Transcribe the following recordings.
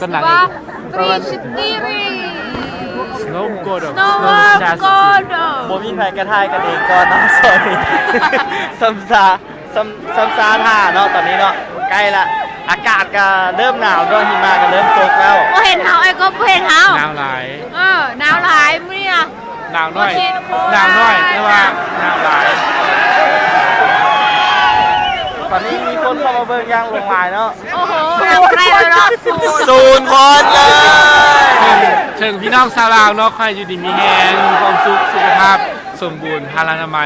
ກັນຫຼັງອີກ Three sixty. Snow Gordon. Snow Gordon. ບໍ່ມີໃຜກະຖ່າຍກັນເອງກ່ອນເນາະ ສອຍ ຊ້ຳຊາ ຊ້ຳ ຊ້ຳຊາຖ້າເນາະ ຕອນນີ້ເນາະ ໃກ້ລະ ອາກາດກະເລີ່ມໜາວດ້ວຍ ຫິມະກະເລີ່ມຕົກແລ້ວ. ບໍ່ເຫັນເຮົາ ໄອ້ກົບບໍ່ເຫັນເຮົາ ໜາວຫຼາຍ. ເອີ ໜາວຫຼາຍມື້ນີ້ນະ. ໜາວໜ້ອຍ ໜາວໜ້ອຍ ແຕ່ວ່າໜາວຫຼາຍ. ຕອນນີ້ມີຄົນເຂົ້າມາເບິ່ງຢ່າງຫຼວງຫຼາຍເນາະ. ໂອ້ໂຫ ໜາວຫຼາຍເນາະ. ສູນຄົນເລີຍ. ເຖິງ ເຖິງພີ່ນ້ອງຊາວລາວເນາະ ຂໍໃຫ້ຢູ່ດີມີແຮງ ມີຄວາມສຸກ ສຸຂະພາບສົມບູນ ພາລານາໄມ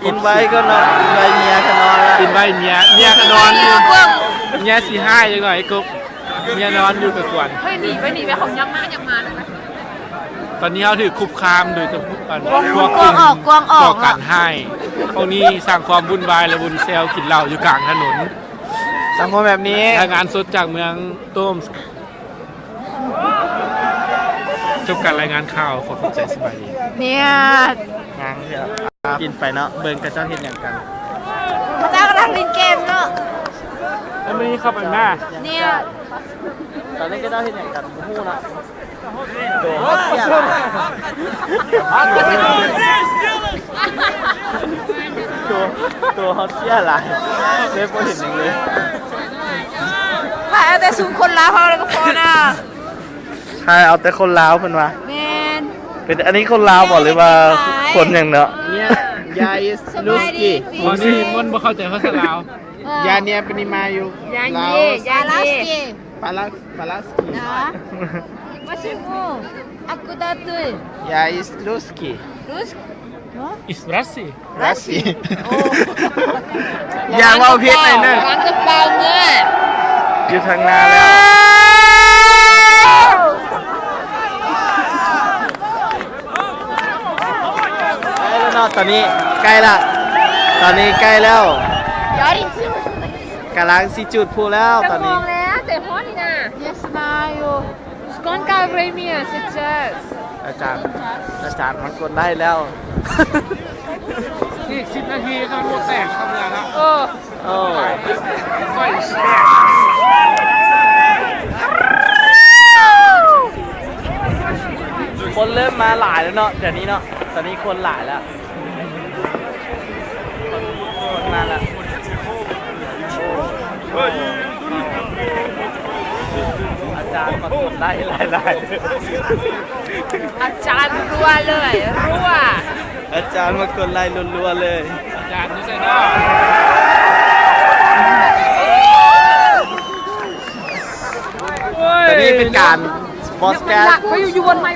ກິນໄວກ່ອນເນາະ ກິນໄວເມຍກະນອນລະ ກິນໄວເມຍ ເມຍກະນອນຢູ່. ເມຍຊິຮ້າຍຈັກໜ້ອຍ ໄອ້ກົບ ເມຍນອນຢູ່ກະກວນ. ເຮີ້ຍ ໜີໄປ ໜີໄປ ເຂົາຍັງມາ ຍັງມາເລີຍ. ຕອນນີ້ເຮົາຖືກຄຸກຄາມໂດຍຈະພວກ ອັນ ພວກ ພວກກໍ່ອອກ ພວກກໍ່ອອກ ກໍ່ການຮ້າຍ. ພວກນີ້ສ້າງຄວາມວຸ້ນວາຍ ແລະ ວຸ້ນແຊວກິນເຫຼົ້າຢູ່ກາງຖະໜົນ ສັງຄົມແບບນີ້. ລາຍງານສົດຈາກເມືອງໂຕມ. ຈົບການລາຍງານຂ່າວ ຂໍຂອບໃຈ ສະບາຍດີ. ເນຍ ຍັງເທື່ອ ອ່າ ປິ່ນໄປເນາະ ເບິ່ງເຂົາເຈົ້າເຮັດຫຍັງກັນ. ເຂົາເຈົ້າກຳລັງຫຼິ້ນເກມເນາະ. ແລ້ວມື້ນີ້ເຂົ້າໄປມາ ເນຍ ຕອນນີ້ເຂົາເຈົ້າເຮັດຫຍັງກັນ ບໍ່ຮູ້ເນາະ. ໂຕຮອດເຊຍຫຼາຍ ໂຕ ໂຕຮອດເຊຍຫຼາຍ ເລີຍບໍ່ເຫັນຫຍັງເລີຍ. ຖ່າຍເອົາແຕ່ຊຸມຄົນລາວເຮົາກະພໍນະ. ຖ່າຍເອົາແຕ່ຄົນລາວເພິ່ນວ່າ. ແມ່ນ. ເປັນ ອັນນີ້ຄົນລາວບໍ່ ຫຼືວ່າຄົນຫຍັງເນາະ? ເນຍ ຍາອິສລູສກີ. ບໍ່ ນີ້ມັນບໍ່ເຂົ້າໃຈພາສາລາວ. ເອີ ຍາເນຍປະນິມາຢູ່ ຍາເນ ລາວ ຍາເນ ປາລັກ ປາລັກສກີ. ນະ ມາຊິໂມ ອາກູດາຕຸຍ ຍາອິສລູສກີ ລູສ ອິສຣາຊີ ຣາຊີ. ໂອ້ ຢ່າເວົ້າຜິດໄອ້ເນີ ກຳລັງຈະເປົ່າເມື່ອ ຢູ່ທາງໜ້າແລ້ວ. ໃກ້ແລ້ວເນາະ ຕອນນີ້ໃກ້ລະ ຕອນນີ້ໃກ້ແລ້ວ ກຳລັງຊິຈູດພລຸແລ້ວຕອນນີ້. ຈັກໂມງແລ້ວ ແຕ່ຮອດນີ້ນະ. Yes, now. Сколько времени сейчас? ອາຈານ ອາຈານມັນກົດໄລ້ແລ້ວ. ອີກສິບນາທີກໍລົດແຕກເຂົ້າເມືອງແລ້ວ. ເອີ ໂອ້ ຄົນເລີ່ມມາຫຼາຍແລ້ວເນາະ ດຽວນີ້ເນາະ ຕອນນີ້ຄົນຫຼາຍແລ້ວ ຄົນມາແລ້ວ. ອາຈານມາກົດໄລ້ຫຼາຍໆ ອາຈານ ຣັ້ວເລີຍ ຮົ່ວ. ອາຈານມາກົດໄລ້ລົວໆເລີຍ. ອາຈານຢູ່ໃສເນາະ? ໂອ້ຍ ຕອນນີ້ເປັນການບອສແກສ ໄປຢູ່ ຢູ່ບ່ອນໃໝ່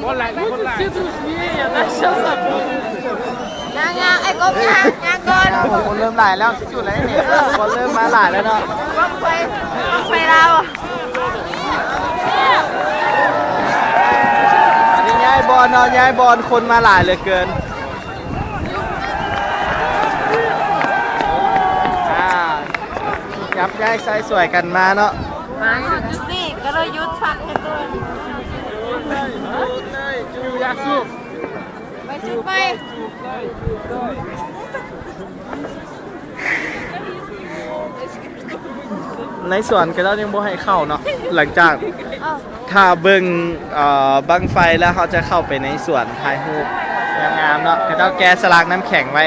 ບໍ່ຫຼາຍ ບໍ່ຫຼາຍ. ຍ່າງໆ ໄອ້ກົບ ຍ່າງ ຍ່າງກ່ອນ. ຄົນເລີ່ມຫຼາຍແລ້ວ ຈຸດແລ້ວນີ້ ຄົນເລີ່ມມາຫຼາຍແລ້ວເນາະ. ບັ້ງໄຟ ບັ້ງໄຟລາວ. ອັນນີ້ຍ້າຍບ່ອນເນາະ ຍ້າຍບ່ອນ ຄົນມາຫຼາຍເຫຼືອເກີນ. ອ່າ ຈັບຍ້າຍໃສ່ຊ່ວຍກັນມາເນາະ. ມາຢູ່ຈຸດນີ້ກໍເລີຍຢຸດພັກເຮັດເລີຍ. ຢູ່ຢາກສູບ ໄປສູບໄປ. ໃນສວນເຂົາເຈົ້າຍັງບໍ່ໃຫ້ເຂົ້າເນາະ ຫຼັງຈາກຖ້າເບິ່ງ ເອີ ບັ້ງໄຟແລ້ວ ເຮົາຈະເຂົ້າໄປໃນສວນຖ່າຍຮູບງາມໆເນາະ. ເຂົາເຈົ້າແກະສະຫຼັກນ້ຳແຂງໄວ້.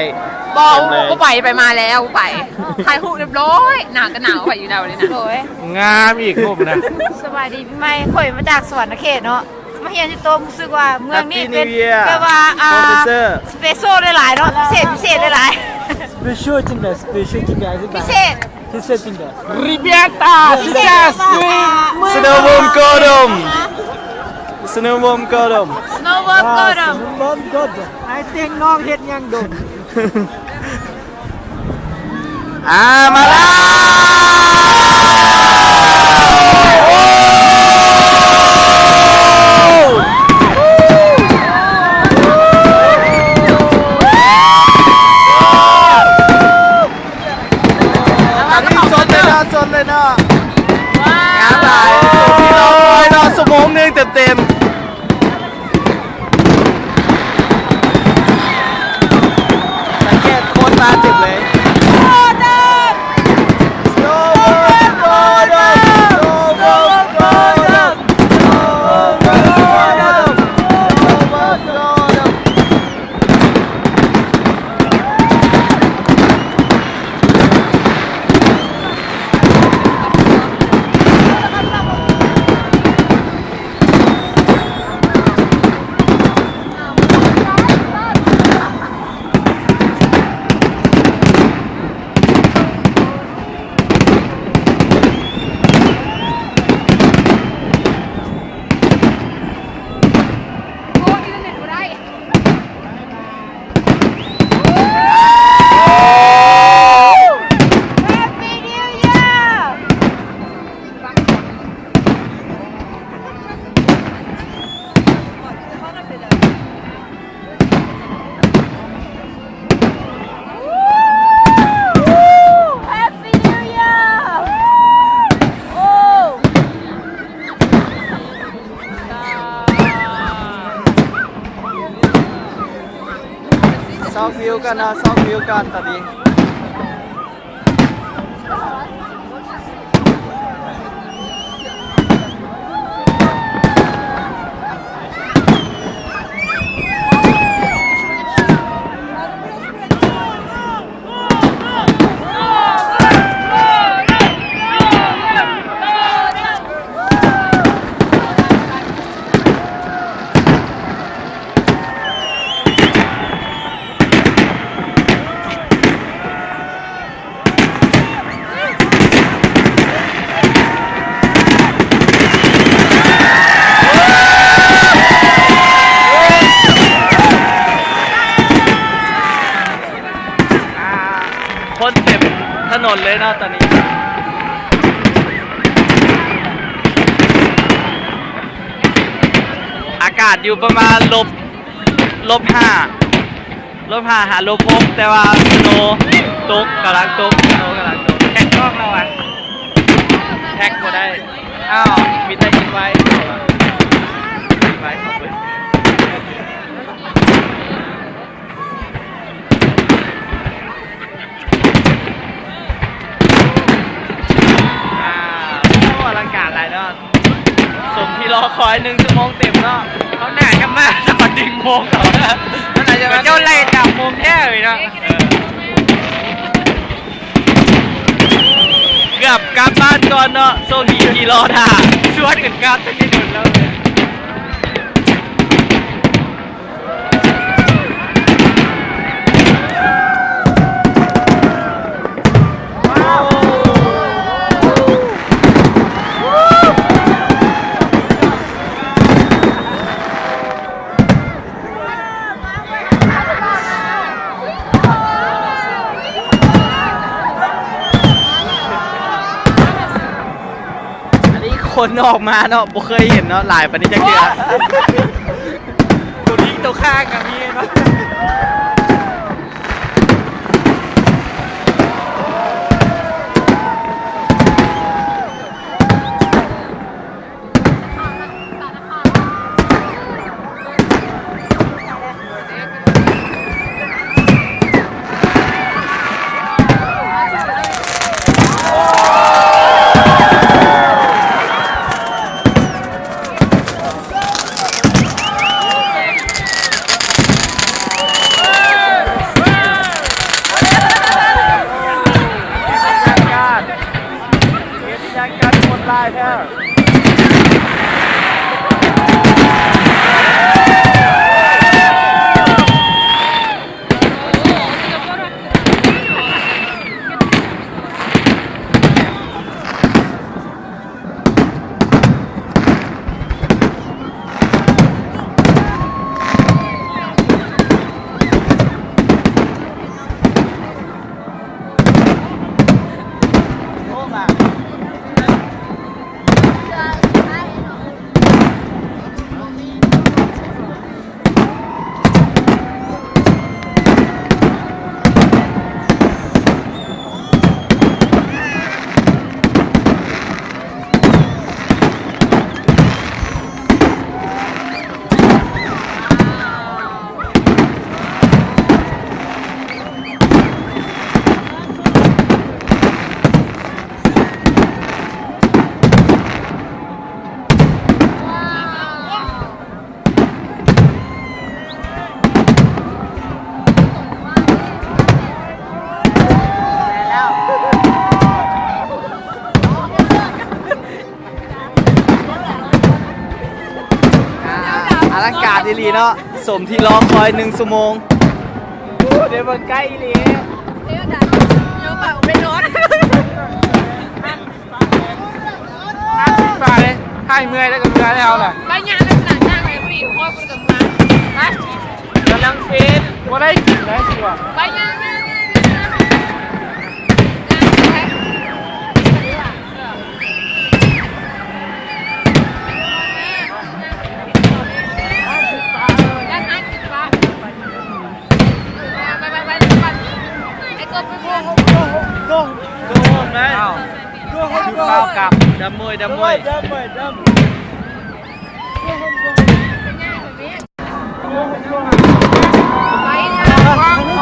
ບໍ່ ບໍ່ໄປ ໄປມາແລ້ວ ບໍ່ໄປ. ຖ່າຍຮູບຮຽບຮ້ອຍ ໜາວກະໜາວ ໄປຢູ່ແລ້ວນີ້ນະ. ໂດຍ ງາມອີກຮູບນະ. ສະບາຍດີປີໃໝ່ ຂ້ອຍມາຈາກສະຫວັນນະເຂດເນາະ. ມາຮຽນຢູ່ໂຕມ ຮູ້ສຶກວ່າເມືອງນີ້ເປັນແບບວ່າ ອ່າ ສະເປເຊີຫຼາຍໆເນາະ ພິເສດ ພິເສດຫຼາຍໆ. ສະເປເຊີຈັ່ງໃດ ສະເປເຊີຈັ່ງໃດ ອະທິບາຍ ພິເສດ ພິເສດຈັ່ງໃດ? Ребята, сейчас мы Сноубом годом! Сноубом годом! Сноубом годом! I think ນ້ອງເຮັດຫຍັງດົນ. ອ່າ ມາແລ້ວ. ອັນນີ້ສົດເລີຍເນາະ ສົດເລີຍເນາະ. ງາມຫຼາຍ ສົມທີ່ລໍຄອຍເນາະ ຊົ່ວໂມງໜຶ່ງເຕັມໆ. ສັງເກດຄົນມາເຕັມເລີຍ. ໂກດອມ ໂກດອມ ໂກດອມ ວິວກັນເນາະ ຊອກວິວກັນຕອນນີ້. ອ່າ ຄົນເຕັມຖະໜົນເລີຍເນາະຕອນນີ້. ອາກາດຢູ່ປະມານລົບ ລົບຫ້າ ລົບຫ້າຫາລົບຫົກ ແຕ່ວ່າສະໂນຕົກ ກຳລັງຕົກ ສະໂນກຳລັງຕົກ. ແທັກກ້ອງແລ້ວຫວາ? ແທັກບໍ່ໄດ້. ອ້າວ ມີແຕ່ອິນໄວ ອິນໄວຂອງເພິ່ນ. ອາ ໂອ້ ອະລັງການຫຼາຍເນາະ ສົມທີ່ລໍຄອຍໜຶ່ງຊົ່ວໂມງເຕັມເນາະ. ເຂົາໜ້າຈະມາສະບັດດຶງໂມງເຂົານະ ມັນອາດຈະມາ ເຈົ້າໄລ່ຕາມໂມງແທ້ເລີຍເນາະ. ເອີ ເກືອບກັບບ້ານກ່ອນເນາະ ໂຊກດີທີ່ລໍຖ້າ ຊວນກັນກັບຕັ້ງແຕ່ດົນແລ້ວ. ອັນນີ້ຄົນອອກມາເນາະ ບໍ່ເຄີຍເຫັນເນາະ ຫຼາຍປານນີ້ຈັກເທື່ອ. ໂຕນີ້ໂຕຂ້າງກໍມີເນາະ. ເຮັດຫຍັງກັນ ຄົນຫຼາຍແທ້. ອາ ອະລັງການອີ່ຫຼີເນາະ ສົມທີ່ລໍຄອຍໜຶ່ງຊົ່ວໂມງ. ໂອ້ ໄດ້ເບິ່ງໃກ້ອີ່ຫຼີ. ຫ້າສິບບາດເດ້ ຫາຍເມື່ອຍແລ້ວກໍເມື່ອແລ້ວນະ. ໄປຍ່າງໄປສະໜາມຍ່າງໄປບໍ່ດີ ໂອ້ຍ ບໍ່ໄດ້ກັບເມືອງ ຮະ ກຳລັງເຟດ ບໍ່ໄດ້ກິນໄດ້ຊິວ່າ ໄປຍ່າງ ຍ່າງ ຍ່າງ ຍ່າງ ຍ່າງ ຫ້າສິບບາດ. ໄປ ໄປ ໄປ ໄປ ໄປ ໄປ Go home, go home, go home. Go home, man. Go home, go home. ກັບ ດຳມວຍ ດຳມວຍ ດຳມວຍ ດຳມວຍ. Go home, go home. Go home, go home. ໄປ ໄປ ໄປ.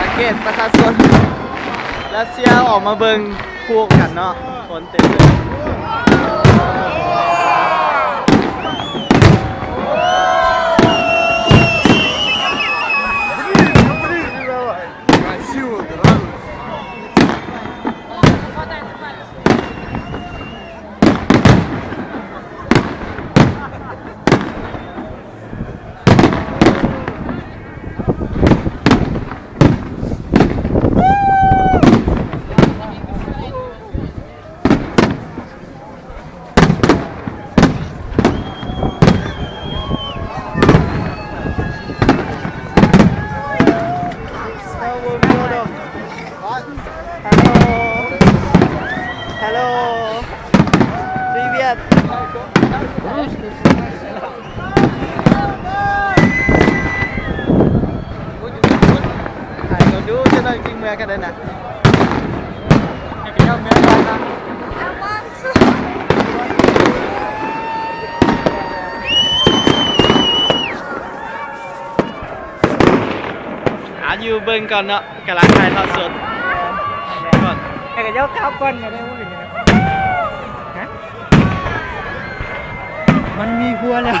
ສັງເກດປະຊາຊົນຣັດເຊຍອອກມາເບິ່ງຄູ່ກັນເນາະ ຄົນເຕັມເລີຍ. Hello. Hello. Привет. ຖ່າຍກ່ອນດູ ຈັກໜ້ອຍຈຶ່ງເມືອກັນໄດ້ນະ. ອາ ຢູ່ເບິ່ງກ່ອນເນາະ ກຳລັງຖ່າຍທອດສົດກ່ອນ ໃຫ້ເຂົາເຈົ້າກັບກ່ອນກໍໄດ້ ບໍ່ເປັນຫຍັງ. ຮະ? ມັນມີຜົວແລ້ວ.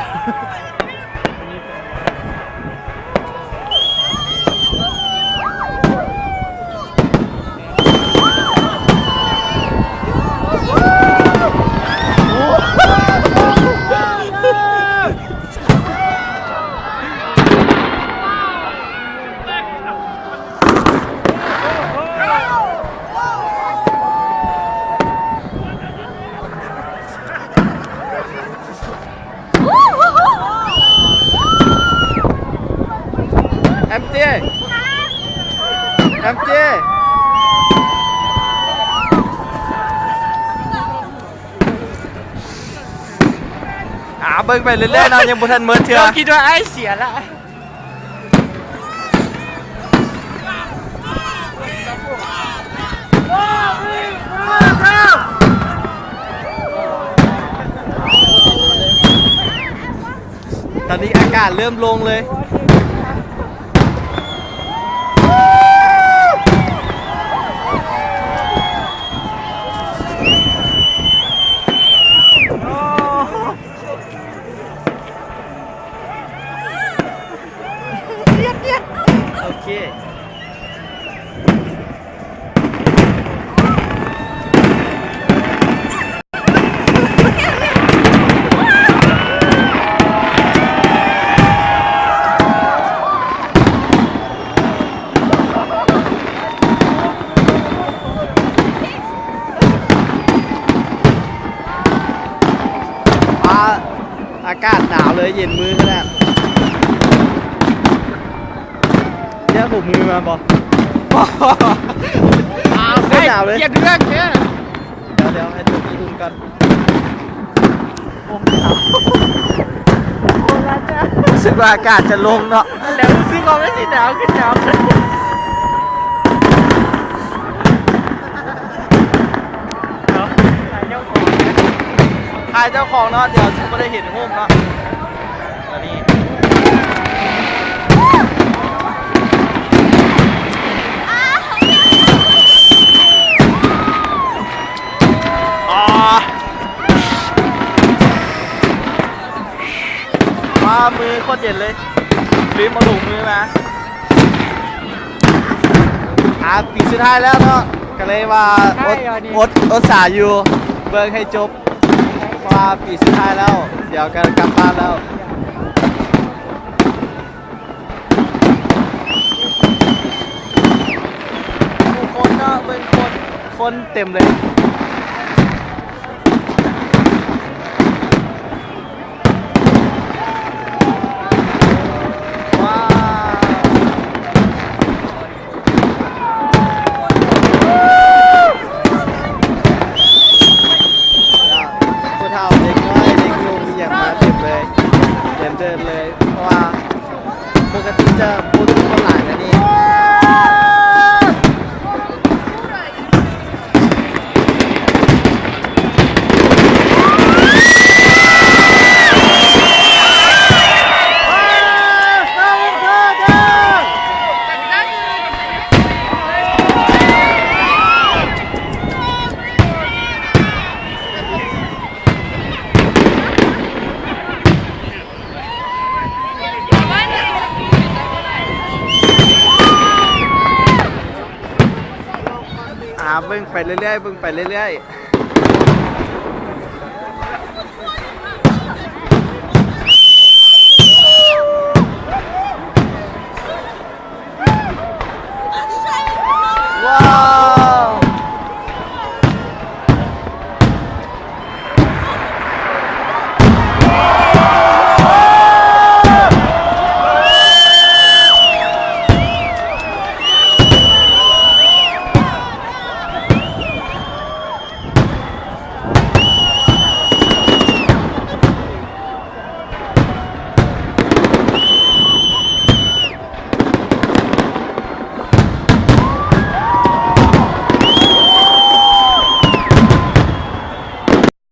ມເຈ ອ່າ ເບິ່ງໄປເລື້ອຍໆເນາະ ຍັງບໍ່ທັນໝົດເທື່ອ ເຈົ້າຄິດວ່າອ້າຍເສຍລະ. ຕອນນີ້ອາກາດເລີ່ມລົງເລີຍ. ໂອເຄ ອາ ອາກາດໜາວເລີຍ ເຢັນມືຂະໜາດ. ແກ້ຜົມມືມາບໍ່? ບໍ່. ອ້າວ ໂຄດໜາວເລີຍ. ກຽດເລື່ອງແທ້. ດຽວໆ ໃຫ້ຕົວນີ້ອຸ່ນກ່ອນ. ໂອ້ ໜາວ. ຮູ້ສຶກວ່າອາກາດຈະລົງເນາະ. ແລ້ວຮູ້ສຶກວ່າມັນຊິໜາວຂຶ້ນໜາວຂຶ້ນ. ຖ່າຍເຈົ້າຂອງເນາະ ດຽວຊິບໍ່ໄດ້ເຫັນຮູບເນາະ. ອ້າ ມືໂຄດເຢັນເລີຍ ລືມເອົາຖົງມືມາ. ອ່າ ປີສຸດທ້າຍແລ້ວເນາະ ກະເລີຍວ່າອົດ ອົດສາຢູ່ ເບິ່ງໃຫ້ຈົບ ເພາະວ່າປີສຸດທ້າຍແລ້ວ ດຽວກະກັບບ້ານແລ້ວ. ຜູ້ຄົນເນາະ ເບິ່ງຄົນ ຄົນເຕັມເລີຍ. ຜູ້ເຖົ້າ ເດັກນ້ອຍ ເດັກໜຸ່ມ ອີ່ຫຍັງມາເຕັມເລີຍ ເຕັມເດີ່ນເລີຍ ເພາະວ່າປົກກະຕິຈະບໍ່ມີຄົນຫຼາຍແນວນີ້. ອ່າ ເບິ່ງໄປເລື້ອຍໆ ເບິ່ງໄປເລື້ອຍໆ.